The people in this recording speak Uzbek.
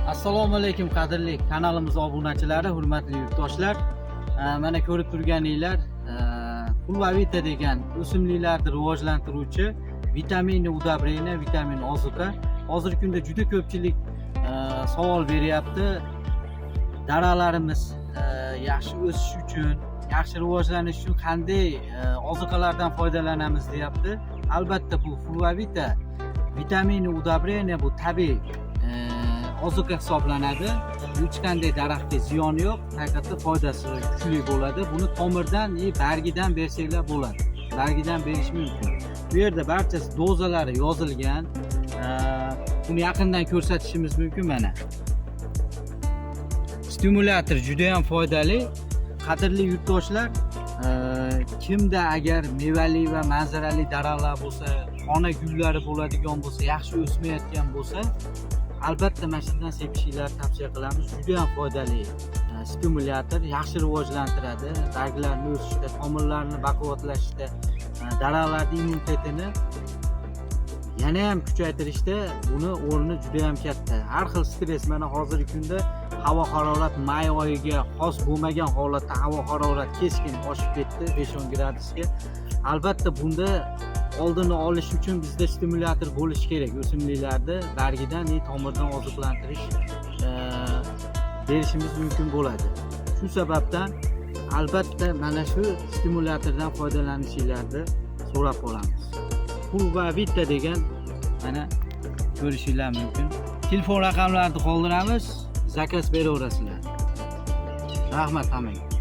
Assalomu alaykum, qadrli kanalimiz obunachilari, hurmatli yurtdoshlar. Mana ko'rib turganinglar, Fulvavita degan o'simliklarni rivojlantiruvchi vitamin удобрение, vitamin ozuqa. Hozirgi kunda juda ko'pchilik savol beryapti. Daraxtlarimiz yaxshi o'sish uchun, yaxshi rivojlanish uchun qanday ozuqalardan foydalanamiz, deyapti. Albatta, bu Fulvavita vitamin удобрение, bu tabiiy ozuqa hisoblanadi. Hech qanday daraxtga ziyoni yo'q, haqiqatda foydasi kuchli bo'ladi. Buni tomirdan и bargidan bersanglar bo'ladi, bargidan berish mumkin. Bu yerda barchasi dozalari yozilgan. Buni yaqindan ko'rsatishimiz mumkin. Mana, stimulyator juda ham foydali. Qadrli yurtdoshlar, kimda agar mevali va manzarali daraxtlar bo'lsa, xona gullari bo'ladigan bo'lsa, yaxshi o'smayotgan bo'lsa, albatta mana shundan sepishinglarni tavsiya qilamiz. Juda ham foydali stimulyator, yaxshi rivojlantiradi barglarni o'sishda, tomirlarni baquvvatlashda, daraxtlarni immunitetini yana ham kuchaytirishda buni o'rni juda ham katta. Har xil stress, mana hozirgi kunda havo harorat may oyiga xos bo'lmagan holatda havo harorat keskin oshib ketdi 5-10 gradusga. Albatta, bunda oldini olish uchun bizda stimulyator bo'lishi kerak. O'simliklarni bargidan и tomirdan oziqlantirish berishimiz mumkin bo'ladi. Shu sababdan albatta mana shu stimulyatordan foydalanishinglarni so'rab qolamiz. Fulvavita degan, mana ko'rishinglar mumkin. Telefon raqamlarini qoldiramiz, заказ beraverasizlar. Rahmat hammaga.